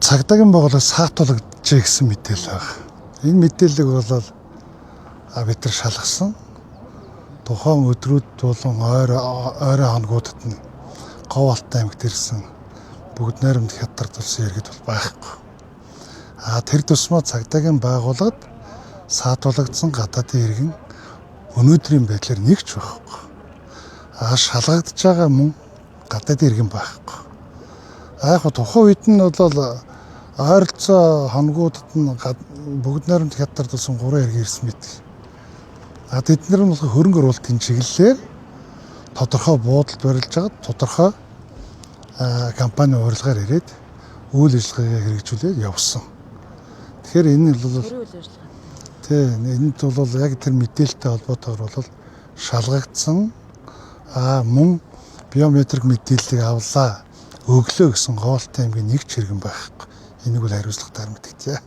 Цагдаагийн байгууллага саатуулагдчихэ гэсэн мэдээлэл байна. Энэ мэдээллийг бол бид нар шалгасан. Тухайн өдрүүд болон ойрын хоногудад нь Говь Алтай аймагт ирсэн бүгд найрамд Хятад улсын иргэд бол байхгүй. Тэр тусмаа цагдаагийн байгууллагад саатуулагдсан гадаадын иргэн өнөөдрийн байдлаар нэг ч байхгүй. Шалгагдж байгаа мөн гадаадын иргэн байхгүй. Яг тухайн үед нь бол ойролцоо хоногудад нь бүгд найрамд Хятад улсын 3 иргэн ирсэн мэт. Тэд нар нь болохоор хөрөнгө оруулалтын чиглэлээр тодорхой буудалд барилж байгаад тодорхой компани урилгаар ирээд үйл ажиллагаагаа хэрэгжүүлээд явсан. Тэгэхээр энэ бол үйл ажиллагаа. Тий, энд бол яг тэр мэдээлэлтэй холбоотойгоор бол шалгагдсан мөн биометрик мэдээллийг авлаа, өглөө гэсэн Говь Алтай аймгийн нэг ч иргэн байхгүй. Энийг бол хариуцлагатаар мэдэгдэе.